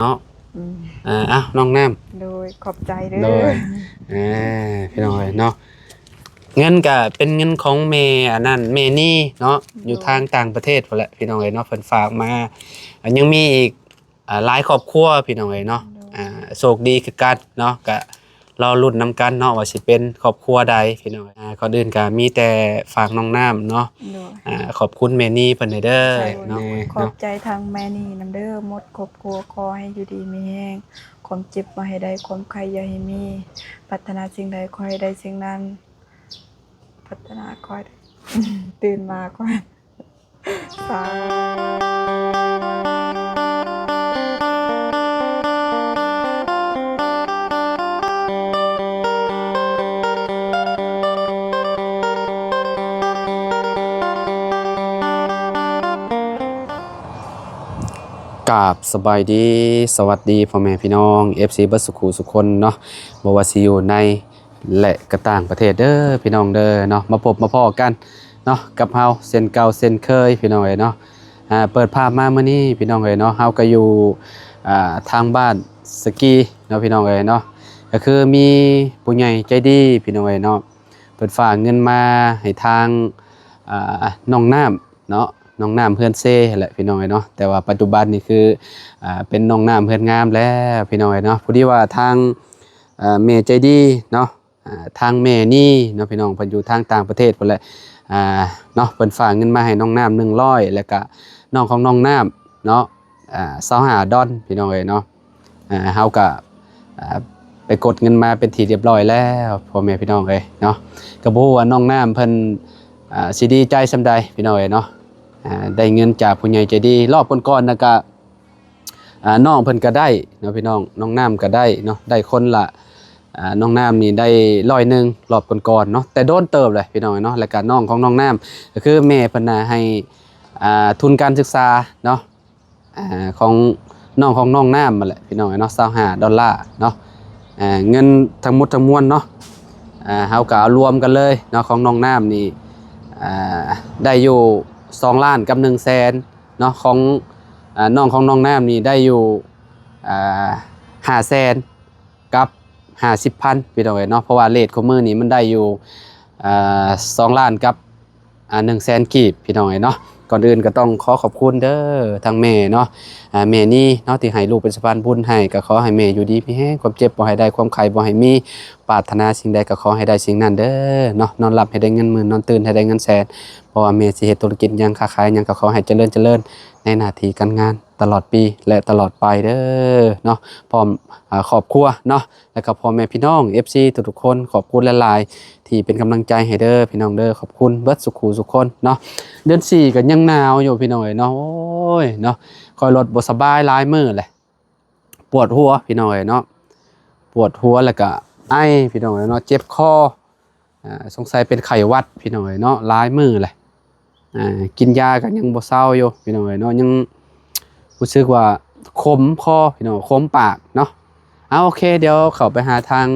ເນາະ. ອືມ ເອີ ເອົ້າ ນ້ອງນ້ຳ ໂດຍ ຂອບໃຈເດີ. ໂດຍ ເອີ ພີ່ນ້ອງເອີຍເນາະ ເງິນກະເປັນເງິນຂອງແມ່ອັນນັ້ນ ແມ່ນີເນາະ ໂດຍ ຢູ່ທາງຕ່າງປະເທດພຸ້ນແຫຼະ ພີ່ນ້ອງເອີຍເນາະ ເພິ່ນຝາກມາ. ອາ ຍັງມີອີກ ອ່າ ຫຼາຍຄອບຄົວ ພີ່ນ້ອງເອີຍເນາະ. ໂດຍ ອ່າ ໂຊກດີຄືກັນເນາະ ກະລໍລຸ້ນນຳກັນເນາະ ວ່າຊິເປັນຄອບຄົວໃດ ພີ່ນ້ອງເອີຍ. ອ່າ ກ່ອນອື່ນກະມີແຕ່ຝາກນ້ອງນ້ຳເນາະ. ໂດຍ ອ່າ ຂອບຄຸນແມ່ນີເພິ່ນແດ່ເດີ. ໂດຍ ເນາະ ຂອບໃຈທາງແມ່ນີນຳເດີ ໝົດຄອບຄົວ ຂໍໃຫ້ຢູ່ດີມີແຮງ ຄວາມເຈັບບໍ່ໃຫ້ໄດ້ ຄວາມໄຂ້ຢ່າໃຫ້ມີ ປາດຖະໜາສິ່ງໃດຂໍໃຫ້ໄດ້ສິ່ງນັ້ນ ປາດຖະໜາຂໍໃຫ້ ຕື່ນມາຂໍໃຫ້ ສາ ກາບສະບາຍດີ ສະຫວັດດີພໍ່ແມ່ພີ່ນ້ອງ ເອັຟຊີ ເບິດສຸຂູສຸຄົນເນາະ ບໍ່ວ່າຊິຢູ່ໃນ ແລະ ກະຕ່າງປະເທດເດີພີ່ນ້ອງເດີເນາະ. ມາພົບມາພໍ້ກັນເນາະ ກັບເຮົາເຊັ່ນເກົ່າເຊັ່ນເຄີຍ ພີ່ນ້ອງເອີຍເນາະ. ອ່າ ເປີດພາບມາມື້ນີ້ ພີ່ນ້ອງເອີຍເນາະ ເຮົາກະຢູ່ ອ່າ ທາງບ້ານສະກີເນາະ ພີ່ນ້ອງເອີຍເນາະ. ກະຄືມີຜູ້ໃຫຍ່ໃຈດີ ພີ່ນ້ອງເອີຍເນາະ ເພິ່ນຝາກເງິນມາໃຫ້ທາງ ອ່າ ນ້ອງນ້ຳເນາະ ນ້ອງນ້ຳເຮືອນເຊຫັ້ນແຫຼະ ພີ່ນ້ອງເອີຍເນາະ. ແຕ່ວ່າປັດຈຸບັນນີ້ຄື ອ່າ ເປັນນ້ອງນ້ຳເຮືອນງາມແລ້ວ ພີ່ນ້ອງເອີຍເນາະ. ພໍດີວ່າທາງ ເອີ ແມ່ໃຈດີເນາະ ອ່າ ທາງແມ່ນີເນາະ ພີ່ນ້ອງ ເພິ່ນຢູ່ທາງຕ່າງປະເທດພຸ້ນແຫຼະ ອ່າ ເນາະ ເພິ່ນຝາກເງິນມາໃຫ້ນ້ອງນ້ຳໜຶ່ງຮ້ອຍ ແລ້ວກະນ້ອງຂອງນ້ອງນ້ຳເນາະ ອ່າ ຊາວຫ້າດອນ ພີ່ນ້ອງເອີຍເນາະ. ອ່າ ເຮົາກະ ອ່າ ໄປກົດເງິນມາເປັນທີ່ຮຽບຮ້ອຍແລ້ວ ພໍ່ແມ່ພີ່ນ້ອງເອີຍເນາະ. ກະບໍ່ຮູ້ວ່ານ້ອງນ້ຳເພິ່ນ ອ່າ ຊິດີໃຈສ່ຳໃດ ພີ່ນ້ອງເອີຍເນາະ. ອ່າ ໄດ້ເງິນຈາກຜູ້ໃຫຍ່ໃຈດີ ລອບກ່ອນໆ ນະກະ ອ່າ ນ້ອງເພິ່ນກະໄດ້ເນາະ ພີ່ນ້ອງ ນ້ອງນ້ຳກະໄດ້ເນາະ ໄດ້ຄົນລະ ອ່າ ນ້ອງນ້ຳນີ້ໄດ້ຮ້ອຍໜຶ່ງ ລອບກ່ອນໆເນາະ ແຕ່ໂດນເຕີບແຫຼະ ພີ່ນ້ອງເນາະ. ແລ້ວກະນ້ອງຂອງນ້ອງນ້ຳ ກະຄືແມ່ເພິ່ນນະໃຫ້ ອ່າ ທຶນການສຶກສາເນາະ ອ່າ ຂອງນ້ອງຂອງນ້ອງນ້ຳຫັ້ນແຫຼະ ພີ່ນ້ອງເນາະ ຊາວຫ້າດອນລາເນາະ. ອ່າ ເງິນທັງໝົດທັງມວນເນາະ ອ່າ ເຮົາກະເອົາລວມກັນເລີຍເນາະ ຂອງນ້ອງນ້ຳນີ້ ອ່າ ໄດ້ຢູ່ສອງລ້ານກັບໜຶ່ງແສນ ເນາະ ຂອງ ອ່າ ນ້ອງຂອງນ້ອງນ້ຳນີ້ໄດ້ຢູ່ ອ່າ ຫ້າແສນກັບຫ້າສິບພັນ ພີ່ນ້ອງເອີຍເນາະ. ເພາະວ່າເຣດຂອງມື້ນີ້ມັນໄດ້ຢູ່ ອ່າ ສອງລ້ານກັບ ອ່າ ໜຶ່ງແສນກີບ ພີ່ນ້ອງເອີຍເນາະ. ກ່ອນອື່ນກະຕ້ອງຂໍຂອບຄຸນເດີທາງແມ່ເນາະ ອ່າ ແມ່ນີເນາະ ທີ່ໃຫ້ລູກເປັນສະພານບຸນໃຫ້ ກະຂໍໃຫ້ແມ່ຢູ່ດີມີແຮງ ຄວາມເຈັບບໍ່ໃຫ້ໄດ້ ຄວາມໄຂ້ບໍ່ໃຫ້ມີ ປາດຖະໜາສິ່ງໃດກະຂໍໃຫ້ໄດ້ສິ່ງນັ້ນເດີເນາະ. ນອນຫຼັບໃຫ້ໄດ້ເງິນໝື່ນ ນອນຕື່ນໃຫ້ໄດ້ເງິນແສນ ບໍ່ວ່າແມ່ຊິເຮັດທຸລະກິດຫຍັງ ຄ້າຂາຍຫຍັງ ກະຂໍໃຫ້ຈະເລີນຈະເລີນໃນໜ້າທີ່ການງານຕະຫຼອດປີ ແລະ ຕະຫຼອດໄປເດີເນາະ ພ້ອມ ອ່າ ຄອບຄົວເນາະ ແລະກະພໍ່ແມ່ພີ່ນ້ອງ ເອັຟຊີ ທຸກໆຄົນ ຂອບຄຸນຫຼາຍໆທີ່ເປັນກຳລັງໃຈໃຫ້ເດີພີ່ນ້ອງເດີ ຂອບຄຸນເບິດສຸຂູສຸຄົນເນາະ. ເດືອນສີ່ກະຍັງໜາວຢູ່ ພີ່ນ້ອງເອີຍເນາະ. ໂອ້ຍເນາະ ຂ້ອຍລົດບໍ່ສະບາຍຫຼາຍມື້ແຫຼະ ປວດຫົວ ພີ່ນ້ອງເອີຍເນາະ ປວດຫົວ ແລ້ວກະໄອ ພີ່ນ້ອງເອີຍເນາະ ເຈັບຄໍ ອ່າ ສົງໄສເປັນໄຂ້ຫວັດ ພີ່ນ້ອງເອີຍເນາະ ຫຼາຍມື້ແຫຼະ. ອ່າ ກິນຢາກະຍັງບໍ່ເຊົາຢູ່ ພີ່ນ້ອງເອີຍເນາະ ຍັງຮູ້ສຶກວ່າຂົມຄໍ ພີ່ນ້ອງ ຂົມປາກເນາະ. ເອົາ ໂອເຄ ດຽວເຂົ້າໄປຫາທາງ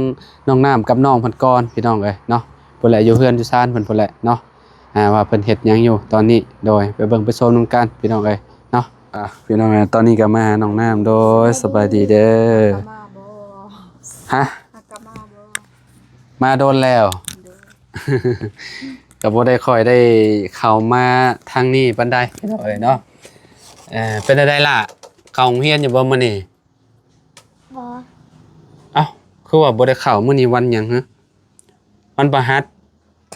ນ້ອງນ້ຳກັບນ້ອງເພິ່ນກ່ອນ ພີ່ນ້ອງເອີຍເນາະ ພຸ້ນແຫຼະ ຢູ່ເຮືອນຢູ່ຊານເພິ່ນພຸ້ນແຫຼະເນາະ ອ່າ ວ່າເພິ່ນເຮັດຫຍັງຢູ່ຕອນນີ້. ໂດຍ ໄປເບິ່ງໄປຊົມນຳກັນ ພີ່ນ້ອງເອີຍເນາະ. ອ່າ ພີ່ນ້ອງເອີຍ ຕອນນີ້ກະມາຫານ້ອງນ້ຳ ໂດຍ ສະບາຍດີເດີ. ຫາກະມາບໍ່? ຮະ? ຫາກະມາບໍ່? ມາດົນແລ້ວ ໂດຍ ກະບໍ່ໄດ້ຄ່ອຍໄດ້ເຂົ້າມາທາງນີ້ປານໃດ ພີ່ນ້ອງເອີຍເນາະ. ເອີ ເປັນຈັ່ງໃດລະ ເຂົ້າໂຮງຮຽນຢູ່ບໍ່ມື້ນີ້? ບໍ່. ເອົ້າ ຄືວ່າບໍ່ໄດ້ເຂົ້າ ມື້ນີ້ວັນຫຍັງຫື? ວັນພະຫັດ.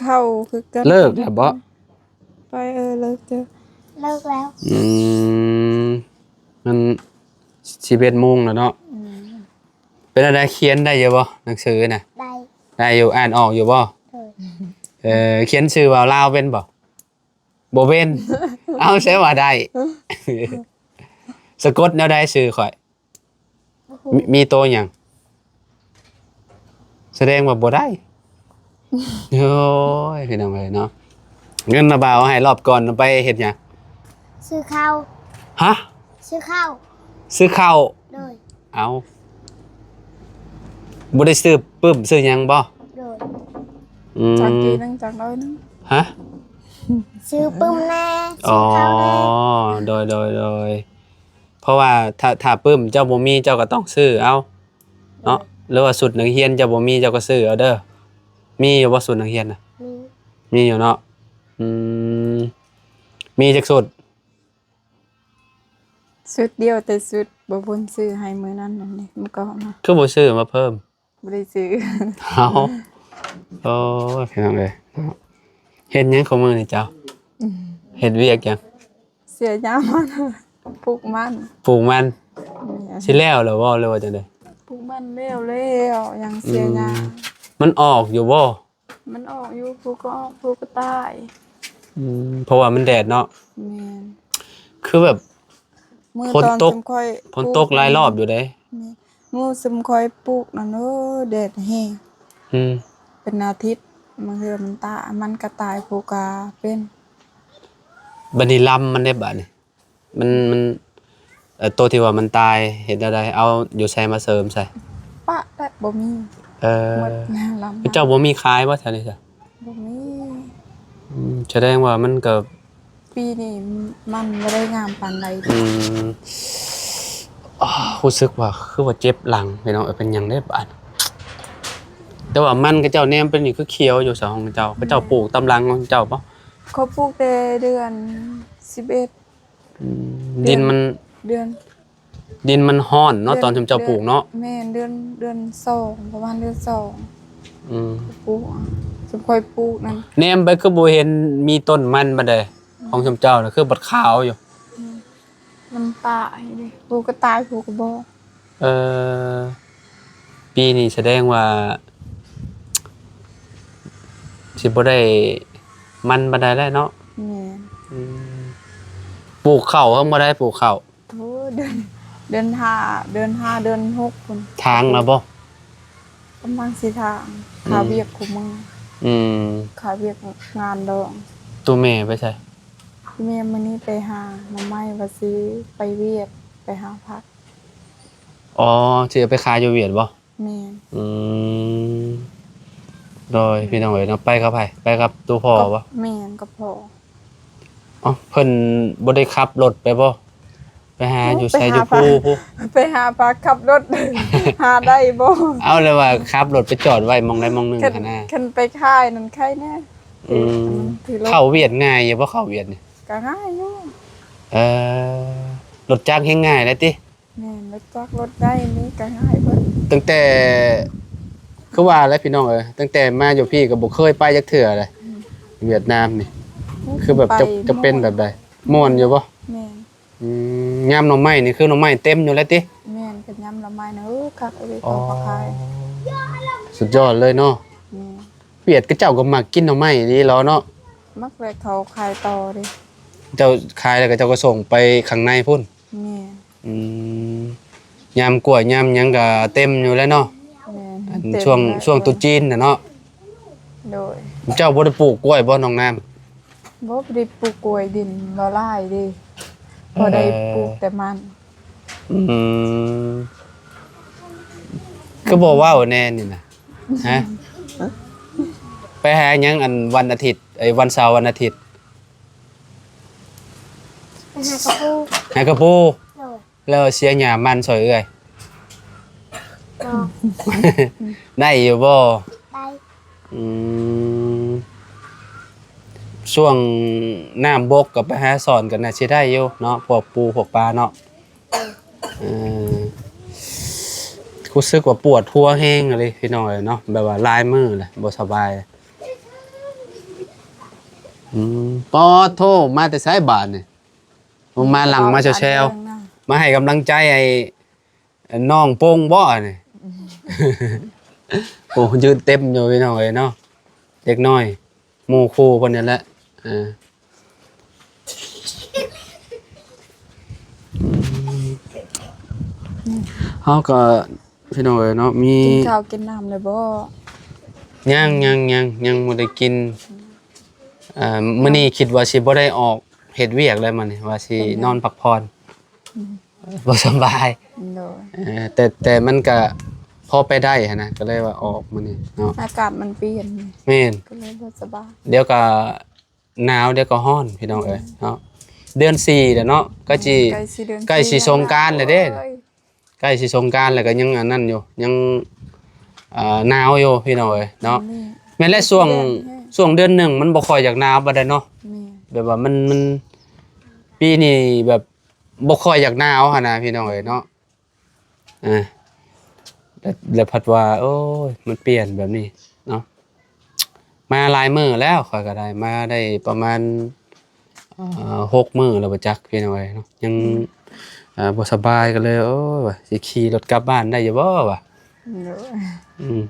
ເຂົ້າຄືກັນ. ເລີກແລ້ວບໍ່? ໄປ ເອີ ເລີກເດີ. ເລີກແລ້ວ. ອືມ ມັນສິບເອັດໂມງແລ້ວເນາະ. ອືມ ເປັນຈັ່ງໃດ ຂຽນໄດ້ຢູ່ບໍ່ ໜັງສືນະ? ໄດ້. ໄດ້ຢູ່ ອ່ານອອກຢູ່ບໍ່? ໂດຍ. ເອີ ຂຽນຊື່ເວົ້າລາວເປັນບໍ່? ບໍ່ເປັນ. ເອົ້າ ໃສວ່າໄດ້? ສະກົດແນວໃດຊື່ຂ້ອຍ? ບໍ່ຮູ້. ມີ ມີໂຕຫຍັງ? ສະແດງວ່າບໍ່ໄດ້. ໂອ້ຍ ພີ່ນ້ອງເອີຍເນາະ ເງິນນະບ່າວໃຫ້ລອບກ່ອນໄປເຮັດຫຍັງ? ຊື້ເຂົ້າ. ຮະ? ຊື້ເຂົ້າ. ຊື້ເຂົ້າ. ໂດຍ. ເອົ້າ ບໍ່ໄດ້ຊື້ປຶ້ມຊື້ຫຍັງບໍ່? ໂດຍ. ອືມ ຈັກກີໜຶ່ງ ຈັກຮ້ອຍໜຶ່ງ. ຮະ? ຊື້ປຶ້ມແດ່ ຊື້ເຂົ້າແດ່. ອໍ ໂດຍ ໂດຍ ໂດຍ. ເພາະວ່າຖ້າ ຖ້າປຶ້ມເຈົ້າບໍ່ມີ ເຈົ້າກໍຕ້ອງຊື້ເອົາເນາະ. ໂດຍ ຫຼືວ່າຊຸດນັກຮຽນເຈົ້າບໍ່ມີ ເຈົ້າກໍຊື້ເອົາເດີ. ມີຢູ່ບໍ່ຊຸດນັກຮຽນນະ? ມີ ມີຢູ່ເນາະ. ອືມ ມີຈັກຊຸດ? ຊຸດດຽວ ແຕ່ຊຸດບໍ່ບຸນຊື້ໃຫ້ມື້ນັ້ນນັ້ນເດ້ ມື້ກ່ອນນະ. ຄືບໍ່ຊື້ມາເພີ່ມ? ບໍ່ໄດ້ຊື້. ເອົາ ໂອ້ຍ ພີ່ນ້ອງເອີຍ ເນາະ ເຮັດຫຍັງຂອງມື້ນີ້ເຈົ້າ? ອືມ ເຮັດວຽກຫຍັງ? ເສຍຫຍ້າມັນ ປູກມັນ. ປູກມັນ. ແມ່ນ. ຊິແລ້ວແລ້ວບໍ່ ຫຼືວ່າຈັ່ງໃດ? ປູກມັນແລ້ວແລ້ວ ຍັງເສຍຫຍ້າ. ອືມ ມັນອອກຢູ່ບໍ່? ມັນອອກຢູ່ ພູກໍອອກ ພູກໍຕາຍ. ອືມ ເພາະວ່າມັນແດດເນາະ. ແມ່ນ. ຄືແບບ ມື້ ຝົນຕົກ ຕອນຊຸມຂ້ອຍ ຝົນຕົກຫຼາຍລອບຢູ່ເດ້. ແມ່ນ. ມື້ຊຸມຂ້ອຍປູກນັ້ນ ໂອ້ ແດດແຮງ. ອືມ ເປັນອາທິດ ບາງເທື່ອມັນຕາ ມັນກໍຕາຍ ຜູ້ກໍເປັນ. ບັດນີ້ລຳມັນເດ້ ບາດນີ້ ມັນ ມັນ ເອີ ໂຕທີ່ວ່າມັນຕາຍ ເຮັດແນວໃດ? ເອົາຢູ່ໃສມາເສີມໃສ່? ປະແລ້ວ ບໍ່ມີ. ເອີ ໝົດແລ້ວລຳ. ເຈົ້າບໍ່ມີຂາຍບໍ່ແຖວນີ້ຊະ? ບໍ່ມີ. ອືມ ສະແດງວ່າມັນກໍ ປີນີ້ມັນບໍ່ໄດ້ງາມປານໃດ. ອືມ ອາ ຮູ້ສຶກວ່າຄືວ່າເຈັບຫຼັງ ພີ່ນ້ອງເອີຍ ເປັນຫຍັງເດ້ບາດ? ແຕ່ວ່າມັນຂະເຈົ້າແນມໄປນີ້ຄືຂຽວຢູ່ຊະ ຂອງເຈົ້າ ຂະເຈົ້າປູກຕາມຫຼັງຂອງເຈົ້າບໍ່? ເຂົາປູກແຕ່ເດືອນສິບເອັດ. ອືມ ເດືອນ ດິນມັນ ເດືອນ ດິນມັນຮ້ອນເນາະ ເດືອນ ຕອນຊຸມເຈົ້າປູກເນາະ. ເດືອນ ແມ່ນ ເດືອນ ເດືອນສອງ ປະມານເດືອນສອງ. ອືມ ປູກ ຊຸມຂ້ອຍປູກນັ້ນ ແນມໄປຄືບໍ່ເຫັນມີຕົ້ນມັນປານໃດ. ອືມ ຂອງຊຸມເຈົ້ານະ ຄືບັດຂາວຢູ່. ອືມ ມັນຕາຍເດ້ ຜູ້ກໍຕາຍ ຜູ້ກໍບໍ່. ເອີ ປີນີ້ສະແດງວ່າຊິບໍ່ໄດ້ມັນປານໃດແລ້ວເນາະ. ແມ່ນ. ອືມ ປູກເຂົ້າເພິ່ນບໍ່ໄດ້ ປູກເຂົ້າ. ໂອ້ ເດືອນ ເດືອນຫ້າ ເດືອນຫ້າ ເດືອນຫົກພຸ້ນ. ຖາງແລ້ວບໍ່? ກຳລັງຊິຖາງ. ອືມ ຄາວຽກຄູ່ມື້. ອືມ ຄາວຽກງານດອງ. ໂຕແມ່ໄປໃສ? ແມ່ມື້ນີ້ໄປຫາໜໍ່ໄມ້ ວ່າຊິໄປຫວຽດ ໄປຫາຜັກ. ອໍ ຊິເອົາໄປຂາຍຢູ່ຫວຽດບໍ່? ແມ່ນ. ອືມ ໂດຍ ອືມ ພີ່ນ້ອງເອີຍເນາະ ໄປກັບໃຜ? ໄປກັບໂຕພໍ່ບໍ່? ແມ່ນ ກັບພໍ່. ເອົ້າ ເພິ່ນບໍ່ໄດ້ຂັບລົດໄປບໍ່? ໄປຫາຢູ່ໃສ? ໂອ້ ຢູ່ພູພຸ້ນ ໄປຫາຜັກຂັບລົດ ຫາໄດ້ບໍ່? ເອົາ ແລ້ວວ່າຂັບລົດໄປຈອດໄວ້ໝ່ອງໃດໝ່ອງໜຶ່ງຫັ້ນນະ. ຄັນໄປຂາຍນັ້ນໄຄແດ່. ອືມ ເຂົ້າຫວຽດງ່າຍຢູ່ບໍ່? ເຂົ້າຫວຽດນີ້ ກໍງ່າຍຢູ່. ເອີ ລົດຈັກແຮ່ງງ່າຍແລ້ວຕິ? ແມ່ນ ລົດຈັກລົດໄດ້ນີ້ກໍງ່າຍເບິດ. ຕັ້ງແຕ່ ຄືວ່າແຫຼະພີ່ນ້ອງເອີຍ ຕັ້ງແຕ່ມາຢູ່ພີ້ກໍບໍ່ເຄີຍໄປຈັກເທື່ອເລີຍ. ອືມ ຫວຽດນາມນີ້ ອືມ ຄືແບບຈະ ຈະເປັນແບບໃດ? ມ່ວນຢູ່ບໍ່? ແມ່ນ. ອືມ ຍາມໜໍ່ໄມ້ນີ້ຄືໜໍ່ໄມ້ເຕັມຢູ່ແລ້ວຕິ? ແມ່ນ ເປັນຍາມໜໍ່ໄມ້ນະ ເອີ ຄັກອີ່ຫຼີ. ອໍ ເຂົາມາຂາຍ ສຸດຍອດເລີຍເນາະ. ແມ່ນ. ຫວຽດເຂົາເຈົ້າກໍມັກກິນໜໍ່ໄມ້ອີ່ຫຼີເນາະ. ມັກແຫຼະ ເຂົາຂາຍຕໍ່ເດ້. ເຈົ້າຂາຍແລ້ວ ເຂົາເຈົ້າກໍສົ່ງໄປຂ້າງໃນພຸ້ນ. ແມ່ນ. ອືມ ຍາມກ້ວຍຍາມຫຍັງກໍເຕັມຢູ່ແລ້ວເນາະ. ແມ່ນ. ອັນ ເຕັມ ຊ່ວງ ແລ້ວ ຊ່ວງຕຸດຈີນນະເນາະ. ໂດຍ. ເຈົ້າບໍ່ໄດ້ປູກກ້ວຍບໍ່ ນ້ອງນ້ຳ? ບໍ່ ບໍ່ໄດ້ປູກກ້ວຍ ດິນບໍ່ຫຼາຍເດ້. ເອີ ພໍໄດ້ປູກແຕ່ມັນ. ອືມ ຄືບໍ່ເວົ້າແດ່ນີ້ນະ ຮະ? ໄປຫາຫຍັງ ອັນ ວັນອາທິດ ເອີ ວັນເສົາວັນອາທິດ? ໄປຫາກະປູ. ຫາກະປູ? ໂດຍ. ແລ້ວເສຍຫຍ້າມັນຊ່ອຍເອື້ອຍ? ບໍ່. ໄດ້ຢູ່ບໍ່? ໄດ້. ອືມ ຊ່ວງນ້ຳບົກກໍໄປຫາຊ່ອນກໍໜ້າຊິໄດ້ຢູ່ເນາະ ພວກປູພວກປາເນາະ. ເອີ ຮູ້ສຶກວ່າປວດຫົວແຮງອີ່ຫຼີພີ່ນ້ອງເອີຍເນາະ ແບບວ່າຫຼາຍມື້ແລ້ວບໍ່ສະບາຍ. ອືມ ປາດໂທ້ ມາແຕ່ໃສບາດນີ້? ມາຫຼັ່ງມາແຊວໆ ມາໃຫ້ກຳລັງໃຈໄອ້ນ້ອງປົງບໍ່ນີ້? ໂອ້ ຢືນເຕັມຢູ່ພີ່ນ້ອງເອີຍເນາະ ເດັກນ້ອຍ ໝູ່ຄູ່ເພິ່ນນີ້ແຫຼະ. ເອີ ເຮົາກໍ ພີ່ນ້ອງເອີຍເນາະ ມີ ກິນເຂົ້າກິນນ້ຳແລ້ວບໍ່? ຍັງ ຍັງ ຍັງ ຍັງບໍ່ໄດ້ກິນ. ອ່າ ມື້ນີ້ຄິດວ່າຊິບໍ່ໄດ້ອອກເຮັດວຽກແລ້ວມື້ນີ້ ວ່າຊິນອນພັກຜ່ອນ. ອືມ ບໍ່ສະບາຍ. ໂດຍ. ເອີ ແຕ່ ແຕ່ມັນກະພໍໄປໄດ້ຫັ້ນນະ ກໍເລີຍວ່າອອກມື້ນີ້ເນາະ ອາກາດມັນປ່ຽນ. ແມ່ນ. ກໍເລີຍບໍ່ສະບາຍ. ດຽວກະໜາວ ດຽວກໍຮ້ອນ ພີ່ນ້ອງເອີຍເນາະ. ເດືອນສີ່ແລ້ວເນາະ ໃກ້ຊິ ໃກ້ຊິເດືອນ ໃກ້ຊິ ສີ່ແລ້ວ ສົງການແລ້ວເດ້ ໂອ້ຍ ໃກ້ຊິສົງການແລ້ວກໍຍັງອັນນັ້ນຢູ່ ຍັງ ເອີ ໜາວຢູ່ພີ່ນ້ອງເອີຍເນາະ ແມ່ນ ແມ່ນແຫຼະ ຊ່ວງ ເດືອນ ຊ່ວງເດືອນໜຶ່ງມັນບໍ່ຄ່ອຍຢາກໜາວປານໃດເນາະ ແມ່ນ ແບບວ່າມັນ ມັນ ປີນີ້ແບບບໍ່ຄ່ອຍຢາກໜາວຫັ້ນນະພີ່ນ້ອງເອີຍເນາະ ອ່າ ແລ້ວ ແລ້ວພັດວ່າ ໂອ້ຍ ມັນປ່ຽນແບບນີ້ເນາະ ມາຫຼາຍມື້ແລ້ວ ຂ້ອຍກໍໄດ້ ມາໄດ້ປະມານ ເອີ ຫົກມື້ແລ້ວບໍ່ຈັກ ພີ່ນ້ອງເອີຍເນາະ ຍັງ ອືມ ເອີ ບໍ່ສະບາຍ ກໍເລີຍ ໂອ້ຍ ວ່າຊິຂີ່ລົດກັບບ້ານໄດ້ຢູ່ບໍ່ ວ່າ ໂດຍ ອືມ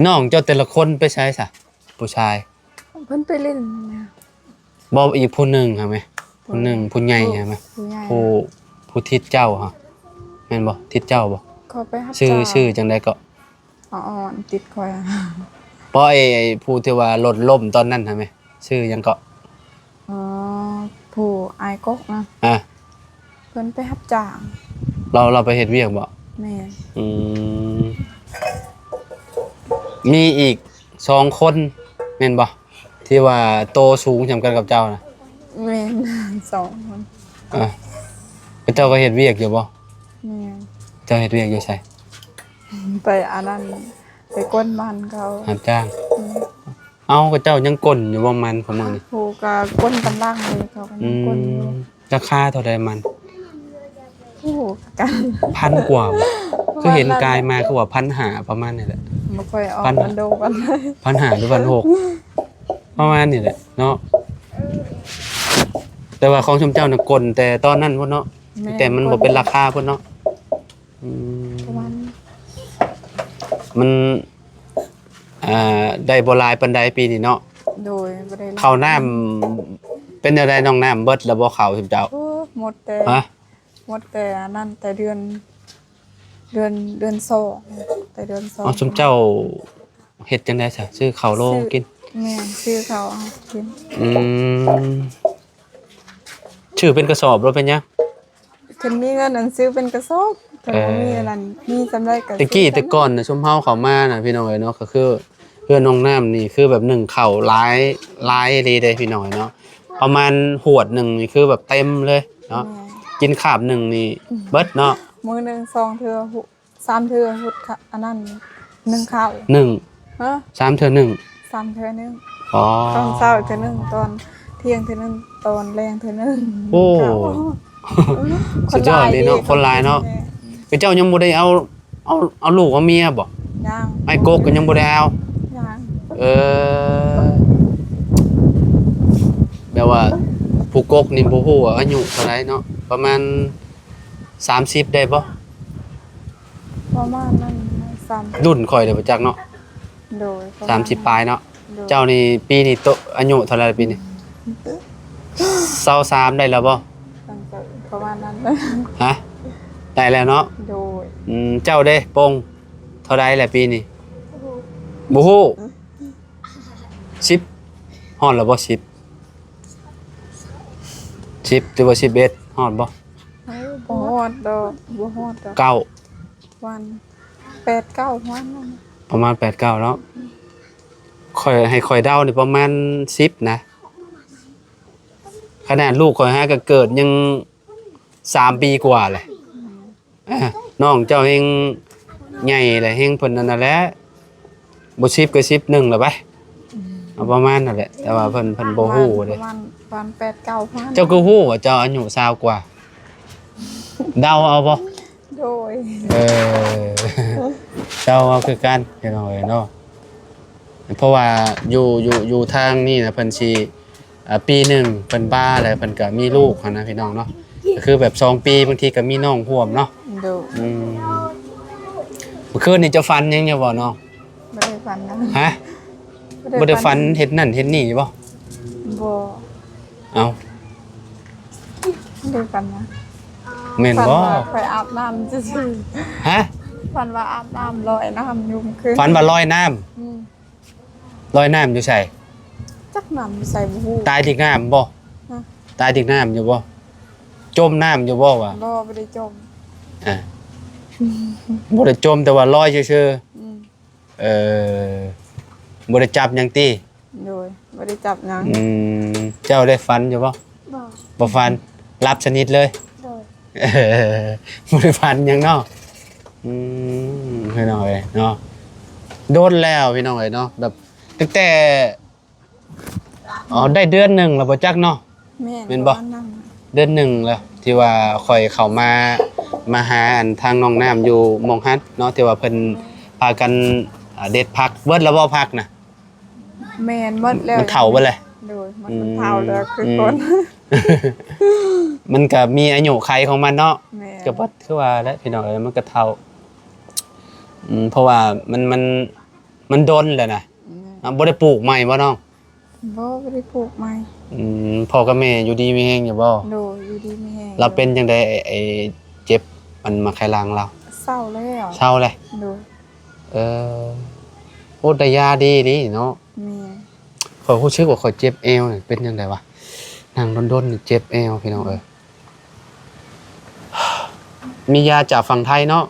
ນ້ອງເຈົ້າແຕ່ລະຄົນໄປໃສຊະ? ຜູ້ຊາຍ ເພິ່ນໄປຫຼິ້ນນະ ບໍ່ ອີກຜູ້ໜຶ່ງຫັ້ນແມະ ຜູ້ໜຶ່ງ ຜູ້ໃຫຍ່ຫັ້ນແມະ ຜູ້ໃຫຍ່ ຜູ້ ຜູ້ທິດເຈົ້າຫັ້ນ ແມ່ນບໍ່? ທິດເຈົ້າບໍ່? ເຂົາໄປຮັບ ຊື່ ຈ້າງ ຊື່ຈັ່ງໃດເກາະ? ອໍ ຕິດຂ້ອຍ ບໍ່ ໄອ້ ໄອ້ຜູ້ທີ່ວ່າລົດລົ້ມຕອນນັ້ນຫັ້ນແມະ ຊື່ຫຍັງເກາະ? ອໍ ຜູ້ອ້າຍກົກນະ ອ່າ ເພິ່ນໄປຮັບຈ້າງ ລາວ ລາວໄປເຮັດວຽກບໍ່? ແມ່ນ ອືມ ມີອີກສອງຄົນແມ່ນບໍ່? ທີ່ວ່າໂຕສູງສ່ຳກັນກັບເຈົ້ານະ ແມ່ນ ສອງຄົນ ເອີ ເຂົາເຈົ້າກໍເຮັດວຽກຢູ່ບໍ່? ແມ່ນ ເຈົ້າເຮັດວຽກຢູ່ໃສ? ໄປອັນນັ້ນ ໄປກົນມັນເຂົາ ຮັບຈ້າງ ອືມ ເອົ້າ ເຂົາເຈົ້າຍັງກົນຢູ່ບໍ່ມັນຂອງມື້ນີ້? ໂຫ ກໍກົນກຳລັງເລີຍ ເຂົາກໍຍັງກົນຢູ່ ອືມ ລາຄາເທົ່າໃດມັນ? ໂອ້ ກັນ ພັນກວ່າບໍ່? ຄືເຫັນກາຍມາຄືວ່າພັນຫ້າປະມານນີ້ແຫຼະ ບໍ່ຄ່ອຍອອກ ພັນຫ້າ ມັນໂດປານໃດ ພັນຫ້າ ຫຼື ພັນຫົກ ປະມານນີ້ແຫຼະເນາະ ແຕ່ວ່າຂອງຊຸມເຈົ້ານະກົນແຕ່ຕອນນັ້ນພຸ້ນເນາະ ແມ່ນ ແຕ່ມັນບໍ່ເປັນລາຄາພຸ້ນເນາະ ອືມ ປະມານ ມັນ ອ່າ ໄດ້ບໍ່ຫຼາຍປານໃດປີນີ້ເນາະ ໂດຍ ບໍ່ໄດ້ຫຼາຍ ເຂົ້ານ້ຳເປັນແນວໃດ ນ້ອງນ້ຳເບິດແລ້ວບໍ່ ເຂົ້າຊຸມເຈົ້າ? ໂອ້ ໝົດແຕ່ ຮະ? ໝົດແຕ່ອັນນັ້ນ ແຕ່ເດືອນ ເດືອນ ເດືອນສອງ ແຕ່ເດືອນສອງ ເອົ້າ ຊຸມເຈົ້າເຮັດຈັ່ງໃດຊະ? ຊື້ເຂົ້າໂລກິນ? ແມ່ນ ຊື້ເຂົ້າເອົາກິນ ອືມ ຊື້ເປັນກະສອບບໍ່ເປັນຫຍັງ? ຄັນມີເງິນຫັ້ນຊື້ເປັນກະສອບ ຄັນບໍ່ມີ ເອີ ອັນນັ້ນ ມີສ່ຳໃດກໍ ແຕ່ກີ້ ແຕ່ກ່ອນນະ ຊຸມເຮົາເຂົ້າມານະ ພີ່ນ້ອງເອີຍເນາະ ກໍຄືເຮືອນນ້ອງນ້ຳນີ້ ຄືແບບໜຶ້ງເຂົ້າຫຼາຍ ຫຼາຍອີ່ຫຼີເດ້ ພີ່ນ້ອງເອີຍເນາະ ປະມານຫວດໜຶ່ງນີ້ ຄືແບບເຕັມເລີຍເນາະ ແມ່ນ ກິນຄາບໜຶ່ງນີ້ ອືມ ເບິດເນາະ ມື້ໜຶ່ງສອງເທື່ອ ສາມເທື່ອພຸດ ອັນນັ້ນ ໜຶ້ງເຂົ້າ ໜຶ້ງ ຮະ? ສາມເທື່ອໜຶ້ງ ສາມເທື່ອໜຶ້ງ ອໍ ຕອນເຊົ້າເທື່ອໜຶ່ງ ຕອນທ່ຽງເທື່ອໜຶ່ງ ຕອນແລງເທື່ອໜຶ່ງ ໂອ້ ສຸດຍອດເລີຍເນາະ ຄົນຫຼາຍເນາະ ແມ່ນ ເຂົາເຈົ້າຍັງບໍ່ໄດ້ເອົາ ເອົາ ເອົາລູກເອົາເມຍບໍ່? ຍັງ ອ້າຍກົກກໍຍັງບໍ່ໄດ້ເອົາ ຍັງ ເອີ ແບບວ່າຜູ້ກົກນີ້ບໍ່ຮູ້ວ່າອາຍຸເທົ່າໃດເນາະ ປະມານສາມສິບໄດ້ບໍ່? ປະມານນັ້ນ ສາມ ລຸ້ນຂ້ອຍເດ້ບໍ່ຈັກເນາະ ໂດຍ ປະມານ ສາມສິບປາຍເນາະ ໂດຍ ເຈົ້ານີ້ປີນີ້ໂຕ ອາຍຸເທົ່າໃດປີນີ້? ຊາວສາມໄດ້ແລ້ວບໍ່? ປະມານນັ້ນ ຮະ? ໄດ້ແລ້ວເນາະ ໂດຍ ອືມ ເຈົ້າເດ້ ໂປ່ງ ເທົ່າໃດແລ້ວປີນີ້? ບໍ່ຮູ້ ບໍ່ຮູ້ ອືມ ສິບ ຮອດແລ້ວບໍ່? ສິບ ສິບ ຫຼືວ່າສິບເອັດ ຮອດບໍ່? ໂອ້ ບໍ່ຮອດດອກ ບໍ່ຮອດດອກ ເກົ້າ ປະມານແປດເກົ້າ ປະມານນັ້ນ ປະມານແປດເກົ້າເນາະ ຂ້ອຍ ໃຫ້ຂ້ອຍເດົານີ້ປະມານສິບນະ ຂະໜາດລູກຂ້ອຍຫາກໍເກີດຍັງສາມປີກວ່າແຫຼະ ອືມ ອ່າ ນ້ອງເຈົ້າແຮ່ງໃຫຍ່ແຫຼະ ແຮ່ງເພິ່ນອັນນັ້ນແຫຼະ ບໍ່ສິບກໍສິບເອັດແລ້ວໄປ ອືມ ເອົາປະມານນັ້ນແຫຼະ ແຕ່ວ່າເພິ່ນ ເພິ່ນບໍ່ຮູ້ເດ້ ປະມານ ປະມານແປດເກົ້າ ເຈົ້າຄືຮູ້ວ່າເຈົ້າອາຍຸຊາວກວ່າ ເດົາເອົາບໍ່? ໂດຍ ເອີ ເດົາເອົາຄືກັນ ພີ່ນ້ອງເອີຍເນາະ ເພາະວ່າຢູ່ ຢູ່ ຢູ່ທາງນີ້ນະ ເພິ່ນຊິ ອ່າ ປີໜຶ່ງເພິ່ນປາແລ້ວ ເພິ່ນກໍມີລູກຫັ້ນນະ ພີ່ນ້ອງເນາະ ກໍຄືແບບສອງປີ ບາງທີກໍມີນ້ອງຮ່ວມເນາະ ໂດຍ ອືມ ເມື່ອຄືນນີ້ເຈົ້າຝັນຫຍັງຢູ່ບໍ່ນ້ອງ? ບໍ່ໄດ້ຝັນນະ ຮະ? ບໍ່ໄດ້ ບໍ່ໄດ້ຝັນ ຝັນເຮັດນັ້ນເຮັດນີ້ຢູ່ບໍ່? ບໍ່ ເອົ້າ ບໍ່ໄດ້ຝັນນະ ແມ່ນບໍ່? ຝັນວ່າຂ້ອຍອາບນ້ຳຊື່ໆ ຮະ? ຝັນວ່າອາບນ້ຳ ລອຍນ້ຳຢູ່ມື້ຄືນ ຝັນວ່າລອຍນ້ຳ ອືມ ລອຍນ້ຳຢູ່ໃສ? ຈັກນ້ຳຢູ່ໃສບໍ່ຮູ້ ຕາຍຕິດນ້ຳບໍ່? ຮະ? ຕາຍຕິດນ້ຳຢູ່ບໍ່? ຈົມນ້ຳຢູ່ບໍ່ຫວາ? ບໍ່ ບໍ່ໄດ້ຈົມ ອ່າ ບໍ່ໄດ້ຈົມ ແຕ່ວ່າລອຍຊື່ໆ ອືມ ເອີ ບໍ່ໄດ້ຈັບຫຍັງຕິ? ໂດຍ ບໍ່ໄດ້ຈັບຫຍັງ. ອືມ ເຈົ້າໄດ້ຝັນຢູ່ບໍ່? ບໍ່ ບໍ່ຝັນ ຫຼັບສະໜິດເລີຍ. ໂດຍ ບໍ່ໄດ້ຝັນຫຍັງເນາະ. ອືມ ພີ່ນ້ອງເອີຍເນາະ ດົນແລ້ວພີ່ນ້ອງເອີຍເນາະ ແບບຕັ້ງແຕ່ ອໍ ໄດ້ເດືອນໜຶ່ງແລ້ວບໍ່ຈັກເນາະ. ແມ່ນ ແມ່ນບໍ່? ປະມານນັ້ນ ເດືອນໜຶ່ງແລ້ວ ທີ່ວ່າຂ້ອຍເຂົ້າມາ ມາຫາອັນທາງນ້ອງນ້ຳຢູ່ໝ່ອງຫັ້ນເນາະ ທີ່ວ່າເພິ່ນ ແມ່ນ ພາກັນ ອ່າ ເດັດຜັກ. ເບິດແລ້ວບໍ່ຜັກນະ? ແມ່ນ ໝົດແລ້ວ ມັນເຖົ້າເບິດແລ້ວ. ໂດຍ ມັນ ອືມ ມັນເຖົ້າແລ້ວຄື ອືມ ຄົນ ມັນກະມີອາຍຸໄຂຂອງມັນເນາະ. ແມ່ນ ກະບໍ່ ຄືວ່າແຫຼະພີ່ນ້ອງເອີຍ ມັນກະເຖົ້າ. ອືມ ເພາະວ່າມັນ ມັນ ມັນດົນແລ້ວນະ. ແມ່ນ ອ່າ ບໍ່ໄດ້ປູກໃໝ່ບໍ່ນ້ອງ? ບໍ່ ບໍ່ໄດ້ປູກໃໝ່. ອືມ ພໍ່ກັບແມ່ຢູ່ດີມີແຮງຢູ່ບໍ່? ໂດຍ ຢູ່ດີມີແຮງ. ລາວເປັນຈັ່ງໃດ ໄອ້ ໄອ້ເຈັບອັນໝາກໄຂ່ຫຼັງລາວ? ເຊົາແລ້ວ ເຊົາແລ້ວ. ໂດຍ ເອີ ໂອ້ ໄດ້ຢາດີນີ້ເນາະ. ແມ່ນ ຂ້ອຍຮູ້ສຶກວ່າຂ້ອຍເຈັບແອວນີ້ ເປັນຈັ່ງໃດວະ ນັ່ງດົນໆນີ້ເຈັບແອວ ພີ່ນ້ອງເອີຍ. ມີຢາຈາກຝັ່ງໄທເນາະ.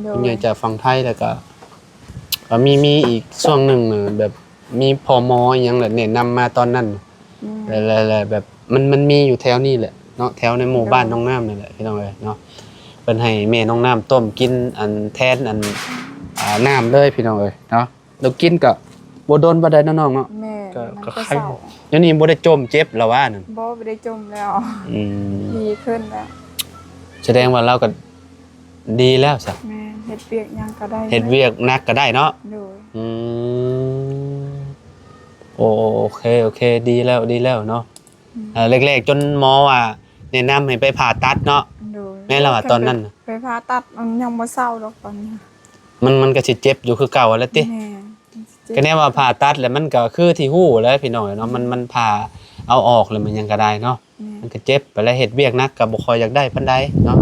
ໂດຍ ມີຢາຈາກຝັ່ງໄທ ແລ້ວກະ ກະມີ ມີອີກຊ່ວງໜຶ່ງ ແບບມີພໍ່ໝໍອີ່ຫຍັງແຫຼະແນະນຳມາຕອນນັ້ນ. ແມ່ນ ແລ້ວ ແລ້ວ ແລ້ວແບບມັນ ມັນມີຢູ່ແຖວນີ້ແຫຼະເນາະ ແຖວໃນໝູ່ບ້ານນ້ອງນ້ຳນີ້ແຫຼະ ພີ່ນ້ອງເອີຍເນາະ. ເພິ່ນໃຫ້ແມ່ນ້ອງນ້ຳຕົ້ມກິນ ອັນ ແທນ ອັນ ອ່າ ນ້ຳເລີຍ ພີ່ນ້ອງເອີຍເນາະ. ແລ້ວກິນກະບໍ່ດົນປານໃດເນາະນ້ອງເນາະ. ແມ່ນ ກະ ມັນກະ ກະໄຄ ເຊົາ. ດຽວນີ້ບໍ່ໄດ້ຈົ່ມເຈັບແລ້ວຫວານັ້ນ? ບໍ່ ບໍ່ໄດ້ຈົ່ມແລ້ວ. ອືມ ດີຂຶ້ນແລ້ວ. ສະແດງວ່າລາວກະດີແລ້ວຊະ. ແມ່ນ ເຮັດວຽກຫຍັງກະໄດ້ ເຮັດວຽກໜັກກະໄດ້ເນາະ. ໂດຍ ອືມ ໂອ ໂອເຄ ໂອເຄ ດີແລ້ວ ດີແລ້ວເນາະ. ອືມ ເອີ ແລກໆ ຈົນໝໍວ່າແນະນຳໃຫ້ໄປຜ່າຕັດເນາະ. ໂດຍ ແມ່ນແລ້ວວ່າຕອນນັ້ນນະ ໄປຜ່າຕັດ ມັນຍັງບໍ່ເຊົາດອກຕອນນີ້. ມັນ ມັນກະຊິເຈັບຢູ່ຄືເກົ່າຫັ້ນແຫຼະຕິ. ແມ່ນ ມັນຊິເຈັບ. ກະແນວວ່າຜ່າຕັດແລ້ວ ມັນກະຄືທີ່ຮູ້ແຫຼະພີ່ນ້ອງເນາະ. ອືມ ມັນ ມັນຜ່າເອົາອອກແລ້ວ ມັນຫຍັງກະໄດ້ເນາະ. ແມ່ນ ມັນກະເຈັບໄປແລ້ວ ເຮັດວຽກໜັກກະບໍ່ຄ່ອຍຢາກໄດ້ປານໃດເນາະ.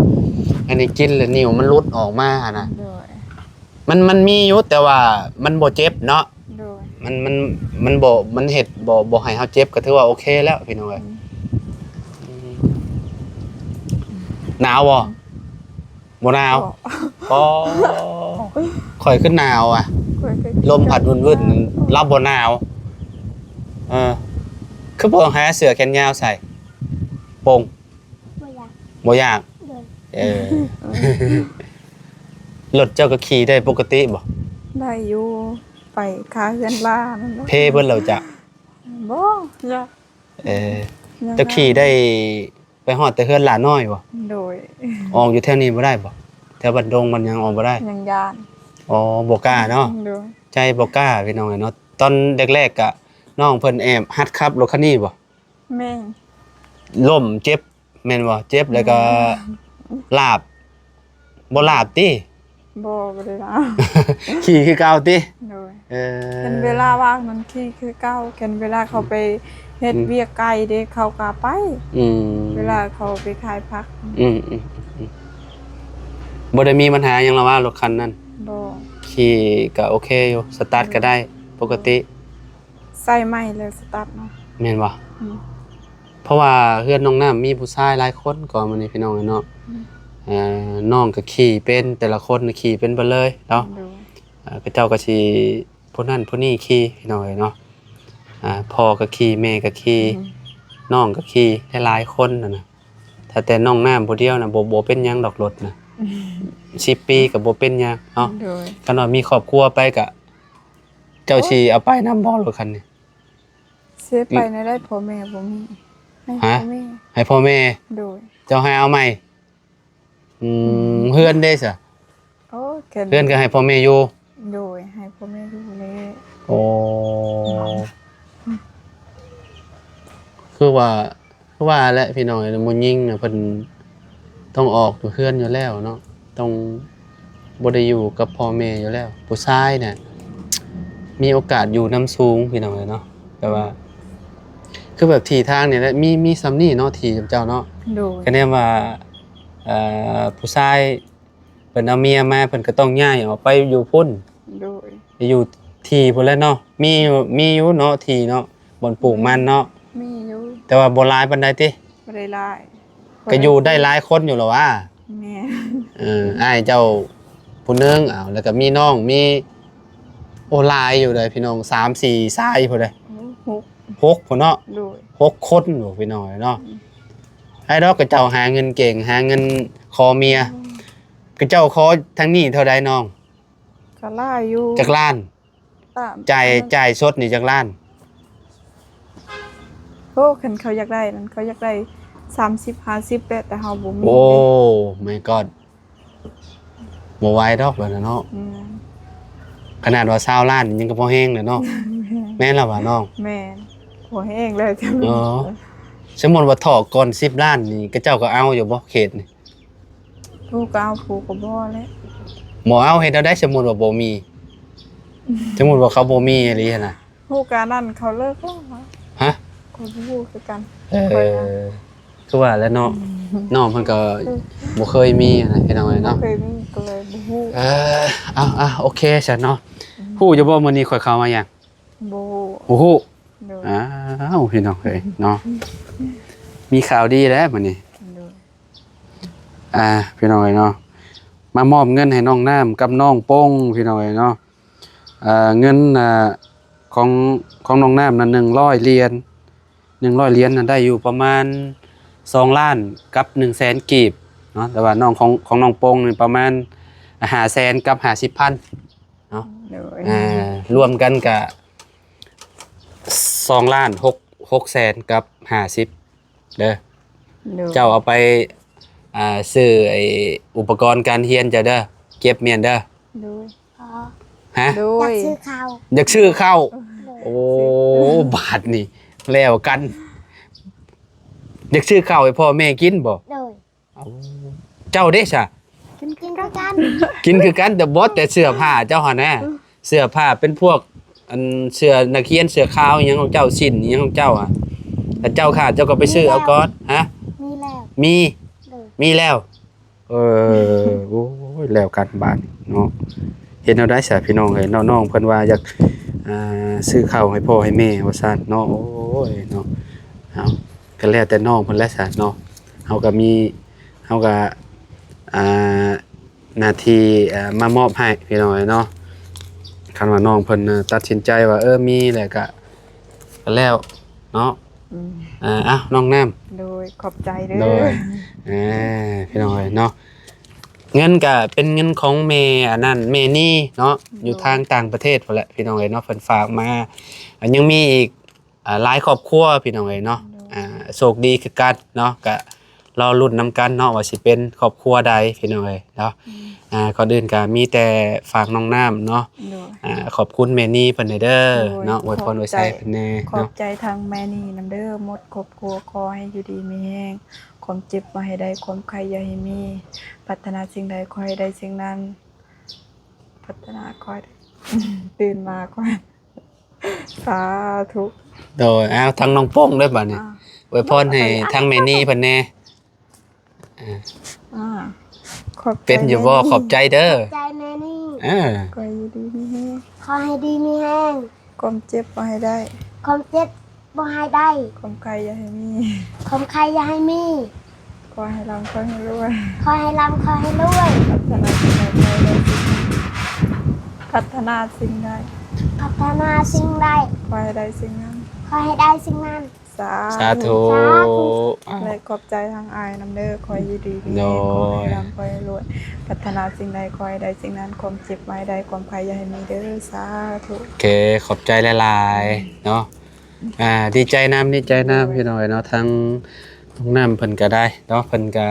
ອັນນີ້ກິນແລ້ວນິ້ວມັນຫຼຸດອອກມາຫັ້ນນະ. ໂດຍ ມັນ ມັນມີຢູ່ ແຕ່ວ່າມັນບໍ່ເຈັບເນາະ. ໂດຍ ມັນ ມັນ ມັນບໍ່ ມັນເຮັດບໍ່ ບໍ່ໃຫ້ເຮົາເຈັບ ກະຖືວ່າໂອເຄແລ້ວ ພີ່ນ້ອງເອີຍ. ອືມ ໜາວບໍ່? ບໍ່ໜາວ. ອໍ ຂ້ອຍຄືໜາວອະ. ຂ້ອຍຄື ລົມພັດວືນໆ ລາວບໍ່ໜາວ. ເອີ ຄືບໍ່ຫາເສື້ອແຂນຍາວໃສ່ ໂປ່ງ? ບໍ່ຢາກ ບໍ່ຢາກ. ໂດຍ ເອີ ລົດເຈົ້າກະຂີ່ໄດ້ປົກກະຕິບໍ່? ໄດ້ຢູ່ ໄປຄາເຮືອນຫຼ້ານັ້ນແຫຼະ. ເພເບິດແລ້ວຈະ? ບໍ່ ຍັງ. ເອີ ຍັງ ເຈົ້າຂີ່ໄດ້ ໄປຮອດແຕ່ເຮືອນຫຼ້ານ້ອຍບໍ່? ໂດຍ ອອກຢູ່ແຖວນີ້ບໍ່ໄດ້ບໍ່? ແຖວບ້ານດົງບ້ານຫຍັງອອກບໍ່ໄດ້? ຍັງຢ້ານ. ອໍ ບໍ່ກ້າເນາະ. ໂດຍ ໃຈບໍ່ກ້າ ພີ່ນ້ອງເອີຍເນາະ. ຕອນແລກໆ ກະນ້ອງເພິ່ນແອບຫັດຂັບລົດຄັນນີ້ບໍ່? ແມ່ນ ລົ້ມເຈັບແມ່ນບໍ່? ເຈັບແລ້ວກະ ແມ່ນ ລາບ ບໍ່ລາບຕິ? ບໍ່ ບໍ່ໄດ້ລາບ. ຂີ່ຄືເກົ່າຕິ? ໂດຍ ເອີ ຄັນເວລາວ່າງມັນຂີ່ຄືເກົ່າ ຄັນເວລາເຂົາໄປເຮັດ ອືມ ວຽກໄກເດ້ ເຂົາກະໄປ. ອືມ ເວລາເຂົາໄປຂາຍຜັກ. ອືມ ອືມ ອືມ ບໍ່ໄດ້ມີບັນຫາຫຍັງລະວ່າລົດຄັນນັ້ນ? ບໍ່ ຂີ່ກະໂອເຄຢູ່ ສະຕາດກະໄດ້ ໂດຍ ປົກກະຕິ. ໃສ່ໃໝ່ແລ້ວສະຕາດເນາະ. ແມ່ນບໍ່? ອືມ ເພາະວ່າເຮືອນນ້ອງນ້ຳມີຜູ້ຊາຍຫຼາຍຄົນ ກໍມື້ນີ້ພີ່ນ້ອງເນາະ. ອືມ ເອີ ນ້ອງກະຂີ່ເປັນ ແຕ່ລະຄົນນະຂີ່ເປັນເບິດເລີຍເນາະ. ໂດຍ ເອີ ເຂົາເຈົ້າກະຊິຜູ້ນັ້ນຜູ້ນີ້ຂີ່ ພີ່ນ້ອງເອີຍເນາະ. ອ່າ ພໍ່ກະຂີ່ ແມ່ກະຂີ່ ອືມ ນ້ອງກະຂີ່ ຫຼາຍໆຄົນຫັ້ນນະ. ຖ້າແຕ່ນ້ອງນ້ຳຜູ້ດຽວນະ ບໍ່ ບໍ່ເປັນຫຍັງດອກລົດນະ. ອືມ ສິບປີກະບໍ່ເປັນຫຍັງເນາະ. ໂດຍ ຄັນວ່າມີຄອບຄົວໄປກະ ເຈົ້າ ໂອ້ ຊິເອົາໄປນຳບໍ່ລົດຄັນນີ້? ຊິໄປແນວໃດ ພໍ່ແມ່ບໍ່ມີ. ໃຫ້ ຮະ? ພໍ່ແມ່ ໃຫ້ພໍ່ແມ່. ໂດຍ ເຈົ້າໃຫ້ເອົາໃໝ່. ອືມ ອືມ ເຮືອນເດ້ຊະ? ໂອ້ ເຮືອນກະໃຫ້ພໍ່ແມ່ຢູ່. ໂດຍ ໃຫ້ພໍ່ແມ່ຢູ່ແລ້ວ. ໂອ້ ອືມ ຄືວ່າ ຄືວ່າແຫຼະພີ່ນ້ອງເອີຍ ຜູ້ຍິງນະ ເພິ່ນຕ້ອງອອກຢູ່ເຮືອນຢູ່ແລ້ວເນາະ ຕ້ອງບໍ່ໄດ້ຢູ່ກັບພໍ່ແມ່ຢູ່ແລ້ວ. ຜູ້ຊາຍນະ ມີໂອກາດຢູ່ນຳສູງ ພີ່ນ້ອງເອີຍເນາະ. ແຕ່ວ່າ ອືມ ຄືແບບທີ່ທາງນີ້ແຫຼະ ມີ ມີສ່ຳນີ້ເນາະ ທີ່ເຈົ້າເນາະ. ໂດຍ ກະແນມວ່າ ເອີ ຜູ້ຊາຍ ເພິ່ນເອົາເມຍມາ ເພິ່ນກະຕ້ອງຍ້າຍອອກໄປຢູ່ພຸ້ນ. ໂດຍ ໄປຢູ່ທີ່ພຸ້ນແຫຼະເນາະ. ມີຢູ່ ມີຢູ່ເນາະ ທີ່ເນາະ ບ່ອນປູກມັນເນາະ. ມີຢູ່ ແຕ່ວ່າບໍ່ຫຼາຍປານໃດຕິ? ບໍ່ໄດ້ຫຼາຍ ກະຢູ່ໄດ້ຫຼາຍຄົນຢູ່ລະຫວາ. ແມ່ນ ເອີ ອ້າຍເຈົ້າຜູ້ໜຶ່ງ ເອົາ ແລ້ວກະມີນ້ອງ ມີ ໂອ້ ຫຼາຍຢູ່ເດ້ພີ່ນ້ອງ ສາມສີ່ຊາຍພຸ້ນເດ້. ໂອ້ ຫົກ ຫົກພຸ້ນເນາະ ໂດຍ ຫົກຄົນພຸ້ນ ພີ່ນ້ອງເອີຍເນາະ. ອືມ ໄດ້ດອກ ຂະເຈົ້າຫາເງິນເກັ່ງ ຫາເງິນຂໍເມຍ. ອືມ ຂະເຈົ້າຂໍທາງນີ້ເທົ່າໃດນ້ອງ? ກໍຫຼາຍຢູ່ ຈັກລ້ານ? ຕາມ ຈ່າຍ ອັນນັ້ນ ຈ່າຍສົດນີ້ຈັກລ້ານ? ໂອ້ ຄັນເຂົາຢາກໄດ້ນັ້ນ ເຂົາຢາກໄດ້ສາມສິບ ຫ້າສິບແຫຼະ ແຕ່ເຮົາບໍ່ມີ. ໂອ້ my god ບໍ່ໄຫວດອກແບບນັ້ນເນາະ. ອືມ ຂະໜາດວ່າຊາວລ້ານນີ້ຍັງກໍພໍແຮງແຫຼະເນາະ. ແມ່ນ ແມ່ນແລ້ວຫວານ້ອງ? ແມ່ນ ພໍແຮງແລ້ວ. ເອີ ສົມມຸດວ່າຖອກກ່ອນສິບລ້ານນີ້ ຂະເຈົ້າກໍເອົາຢູ່ບໍ່ ເຂດນີ້? ຜູ້ກໍເອົາ ຜູ້ກໍບໍ່ແຫຼະ. ບໍ່ເອົາເຮັດແນວໃດ ສົມມຸດວ່າບໍ່ມີ? ສົມມຸດວ່າເຂົາບໍ່ມີອີ່ຫຼີຫັ້ນນະ? ຮູ້ກະນັ້ນ ເຂົາເລີກແລ້ວຫວາ? ຮະ? ຂ້ອຍບໍ່ຮູ້ຄືກັນ. ເອີ ຂ້ອຍນະ ຄືວ່າແຫຼະເນາະ ອືມ ນ້ອງເພິ່ນກໍ ເອີ ບໍ່ເຄີຍມີຫັ້ນນະ ພີ່ນ້ອງເອີຍເນາະ ບໍ່ເຄີຍມີ ກໍເລີຍບໍ່ຮູ້. ເອີ ເອົາໆ ໂອເຄຊັ້ນເນາະ. ອືມ ຮູ້ຢູ່ບໍ່ ມື້ນີ້ຂ້ອຍເຂົ້າມາຫຍັງ? ບໍ່ຮູ້ ບໍ່ຮູ້. ໂດຍ ອ້າວ ພີ່ນ້ອງເອີຍເນາະ ມີຂ່າວດີແລ້ວມື້ນີ້. ໂດຍ ອ່າ ພີ່ນ້ອງເອີຍເນາະ ມາມອບເງິນໃຫ້ນ້ອງນ້ຳກັບນ້ອງປົງ ພີ່ນ້ອງເອີຍເນາະ. ເອີ ເງິນ ອ່າ ຂອງ ຂອງນ້ອງນ້ຳນັ້ນ ໜຶ່ງຮ້ອຍຫຼຽນ ໜຶ່ງຮ້ອຍຫຼຽນນັ້ນ ໄດ້ຢູ່ປະມານສອງລ້ານກັບໜຶ່ງແສນກີບເນາະ. ແຕ່ວ່ານ້ອງຂອງ ຂອງນ້ອງປົງນີ້ປະມານຫ້າແສນກັບຫ້າສິບພັນເນາະ. ໂດຍ ອ່າ ລວມກັນກະສອງລ້ານຫົກ ຫົກແສນກັບຫ້າສິບເດີ. ໂດຍ ເຈົ້າເອົາໄປ ອ່າ ຊື້ໄອ້ອຸປະກອນການຮຽນເຈົ້າເດີ ເກັບໝຽນເດີ. ໂດຍ ຮະ? ໂດຍ ຢາກຊື້ເຂົ້າ ຢາກຊື້ເຂົ້າ. ໂດຍ ໂອ້ ບາດນີ້ແລ້ວກັນ ຢາກຊື້ເຂົ້າໃຫ້ພໍ່ແມ່ກິນບໍ່? ໂດຍ ເອົາ ເຈົ້າເດ້ຊະ? ກິນ ກິນຄືກັນ ກິນຄືກັນ ແຕ່ບໍ່ ແຕ່ເສື້ອຜ້າເຈົ້າຫັ້ນນະ ເສື້ອຜ້າເປັນພວກ ອັນ ເສື້ອນັກຮຽນ ເສື້ອຂາວອີ່ຫຍັງຂອງເຈົ້າ ສິ້ນອີ່ຫຍັງຂອງເຈົ້າອະ ຖ້າເຈົ້າຂາດເຈົ້າກໍໄປຊື້ເອົາກ່ອນ. ຮະ? ມີແລ້ວ ມີ ໂດຍ ມີແລ້ວ. ເອີ ໂອ້ຍ ແລ້ວກັນບາດນີ້ເນາະ. ເຮັດແນວໃດຊະ ພີ່ນ້ອງເອີຍເນາະ. ນ້ອງເພິ່ນວ່າຢາກ ອ່າ ຊື້ເຂົ້າໃຫ້ພໍ່ໃຫ້ແມ່ວ່າຊັ້ນເນາະ. ໂອ້ຍເນາະ ເອົາ ກໍແລ້ວແຕ່ນ້ອງເພິ່ນແຫຼະຊະເນາະ. ເຮົາກໍມີ ເຮົາກໍ ອ່າ ໜ້າທີ່ ອ່າ ມາມອບໃຫ້ ພີ່ນ້ອງເອີຍເນາະ. ຄັນວ່ານ້ອງເພິ່ນ ເອີ ຕັດສິນໃຈວ່າ ເອີ ມີແລ້ວກໍ ກໍແລ້ວເນາະ. ອືມ ອ່າ ເອົ້າ ນ້ອງນ້ຳ ໂດຍ ຂອບໃຈເດີ. ໂດຍ ອ່າ ພີ່ນ້ອງເອີຍເນາະ ເງິນກະເປັນເງິນຂອງແມ່ ອັນນັ້ນ ແມ່ນີເນາະ ໂດຍ ຢູ່ທາງຕ່າງປະເທດພຸ້ນແຫຼະ ພີ່ນ້ອງເອີຍເນາະ. ເພິ່ນຝາກມາ ອ່າ ຍັງມີອີກ ອ່າ ຫຼາຍຄອບຄົວ ພີ່ນ້ອງເອີຍເນາະ. ໂດຍ ອ່າ ໂຊກດີຄືກັນເນາະ ກະ ລໍລຸ້ນນຳກັນເນາະ ວ່າຊິເປັນຄອບຄົວໃດ ພີ່ນ້ອງເອີຍເນາະ. ອືມ ອ່າ ກ່ອນອື່ນກໍມີແຕ່ຝາກນ້ອງນ້ຳເນາະ. ໂດຍ ອ່າ ຂອບຄຸນແມ່ນີເພິ່ນແດ່ເດີ ໂດຍ ເນາະ ອວຍພອນອວຍໄຊເພິ່ນແດ່ ຂອບໃຈ ເນາະ ທາງແມ່ນີນຳເດີ ໝົດຄອບຄົວ ຂໍໃຫ້ຢູ່ດີມີແຮງ ຄວາມເຈັບບໍ່ໃຫ້ໄດ້ ຄວາມໄຂ້ຢ່າໃຫ້ມີ ປາດຖະໜາສິ່ງໃດຂໍໃຫ້ໄດ້ສິ່ງນັ້ນ ປາດຖະໜາຂໍໃຫ້ ຕື່ນມາຂໍໃຫ້ ສາທຸ. ໂດຍ ເອົາ ທາງນ້ອງໂປ້ງເດີບາດນີ້ ອ່າ ອວຍພອນໃຫ້ທາງແມ່ນີເພິ່ນແດ່. ອ່າ ອ່າ ຂອບໃຈ ເປັນຢູ່ບໍ່? ແມ່ນີ ຂອບໃຈເດີ ຂອບໃຈແມ່ນີ ເອີ ຂໍໃຫ້ຢູ່ດີມີແຮງ ຂໍໃຫ້ດີມີແຮງ ຄວາມເຈັບບໍ່ໃຫ້ໄດ້ ຄວາມເຈັບບໍ່ໃຫ້ໄດ້ ຄວາມໄຂ້ຢ່າໃຫ້ມີ ຄວາມໄຂ້ຢ່າໃຫ້ມີ ຂໍໃຫ້ລ່ຳ ຂໍໃຫ້ລວຍ ຂໍໃຫ້ລ່ຳ ຂໍໃຫ້ລວຍ ປາດຖະໜາສິ່ງໃດ ປາດຖະໜາສິ່ງໃດ ປາດຖະໜາສິ່ງໃດ ຂໍໃຫ້ໄດ້ສິ່ງນັ້ນ ຂໍໃຫ້ໄດ້ສິ່ງນັ້ນ ສາ ສາທຸ ສາທຸ ແລະ ຂອບໃຈທາງອ້າຍນຳເດີ ຂໍໃຫ້ຢູ່ດີມີແຮງ ໂດຍ ຂໍໃຫ້ລ່ຳ ຂໍໃຫ້ລວຍ ປາດຖະໜາສິ່ງໃດ ຂໍໃຫ້ໄດ້ສິ່ງນັ້ນ ຄວາມເຈັບບໍ່ໃຫ້ໄດ້ ຄວາມໄຂ້ຢ່າໃຫ້ມີເດີ ສາທຸ. ໂອເຄ ຂອບໃຈຫຼາຍໆ ເນາະ. ອ່າ ດີໃຈນຳ ດີໃຈນຳ ໂດຍ ພີ່ນ້ອງເອີຍເນາະ ທາງນ້ອງນ້ຳເພິ່ນກໍໄດ້ເນາະ ເພິ່ນກໍ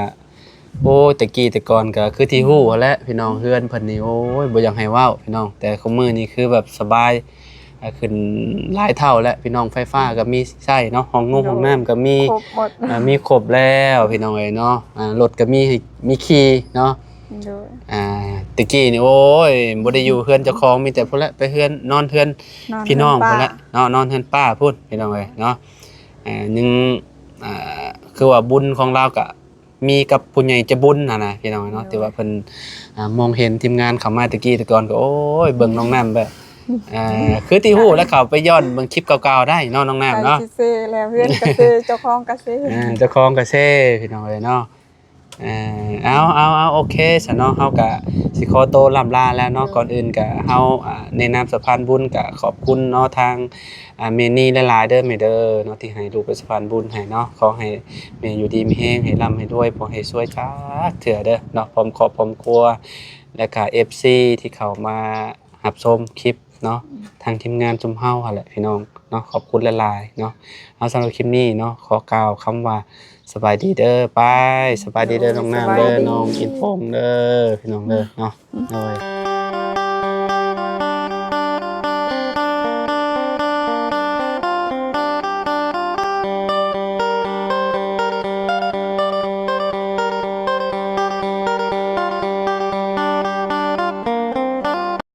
ໂອ້ຍ ແຕ່ກີ້ແຕ່ກ່ອນກໍຄືທີ່ຮູ້ຫັ້ນແຫຼະ ພີ່ນ້ອງ ເຮືອນເພິ່ນນີ້ ໂອ້ຍ ບໍ່ຢາກໃຫ້ເວົ້າ ພີ່ນ້ອງ ແຕ່ຄຸມື້ນີ້ຄືແບບສະບາຍ ອ່າ ຂຶ້ນຫຼາຍເທົ່າແລ້ວ ພີ່ນ້ອງ ໄຟຟ້າກໍມີໃຊ້ເນາະ ຫ້ອງນົງ ໂດຍ ຫ້ອງນ້ຳກໍມີ ຄົບໝົດ ອ່າ ມີຄົບແລ້ວ ພີ່ນ້ອງເອີຍເນາະ ອ່າ ລົດກໍມີໃຫ້ ມີຂີ່ເນາະ ໂດຍ ອ່າ ແຕ່ກີ້ນີ້ ໂອ້ຍ ບໍ່ໄດ້ຢູ່ເຮືອນເຈົ້າຂອງ ມີແຕ່ພຸ້ນແຫຼະ ໄປເຮືອນ ນອນເຮືອນ ນອນເຮືອນ ພີ່ນ້ອງ ພີ່ນ້ອງພຸ້ນແຫຼະເນາະ ນອນເຮືອນປ້າພຸ້ນ ພີ່ນ້ອງເອີຍເນາະ ອ່າ ຍັງ ອ່າ ຄືວ່າບຸນຂອງລາວກະ ມີກັບຜູ້ໃຫຍ່ໃຈບຸນຫັ້ນນະ ພີ່ນ້ອງເນາະ ໂດຍ ທີ່ວ່າເພິ່ນ ອ່າ ມອງເຫັນທີມງານເຂົ້າມາແຕ່ກີ້ແຕ່ກ່ອນກໍ ໂອ້ຍ ເບິ່ງນ້ອງນ້ຳແບບ ອ່າ ຄືທີ່ຮູ້ແລ້ວ ເຂົ້າໄປຍ້ອນເບິ່ງຄລິບເກົ່າໆໄດ້ເນາະ ນ້ອງນ້ຳເນາະ ເຊແລ້ວ ເຮືອນກະເຊ ເຈົ້າຂອງກະເຊ ອ່າ ເຈົ້າຂອງກະເຊ ພີ່ນ້ອງເອີຍເນາະ ເອີ ເອົາ ເອົາ ເອົາ ໂອເຄຊະເນາະ ເຮົາກະຊິຂໍໂຕລ່ຳລາແລ້ວເນາະ. ກ່ອນອື່ນກະເຮົາ ອ່າ ໃນນາມສະພານບຸນກະຂອບຄຸນເນາະ ທາງ ອ່າ ແມ່ນີ່ຫຼາຍໆເດີແມ່ເດີເນາະ ທີ່ໃຫ້ລູກເປັນສະພານບຸນໃຫ້ເນາະ. ຂໍໃຫ້ແມ່ຢູ່ດີມີແຮງ ໃຫ້ລ່ຳໃຫ້ລວຍ ບໍ່ໃຫ້ຊວຍຈັກເທື່ອເດີເນາະ ພ້ອມຄອບພ້ອມຄົວ ແລະກະເອັຟຊີທີ່ເຂົ້າມາຮັບຊົມຄລິບເນາະ ທາງທີມງານຊຸມເຮົາຫັ້ນແຫຼະພີ່ນ້ອງເນາະ. ຂອບຄຸນຫຼາຍໆເນາະ. ເອົາ ສຳລັບຄລິບນີ້ເນາະ ຂໍກ່າວຄຳວ່າສະບາຍດີເດີ ໄປ ສະບາຍດີເດີ ນ້ອງນ້ຳເດີ ສະບາຍດີ ນ້ອງອິນຟອງເດີ ພີ່ນ້ອງເດີເນາະ ໂດຍ.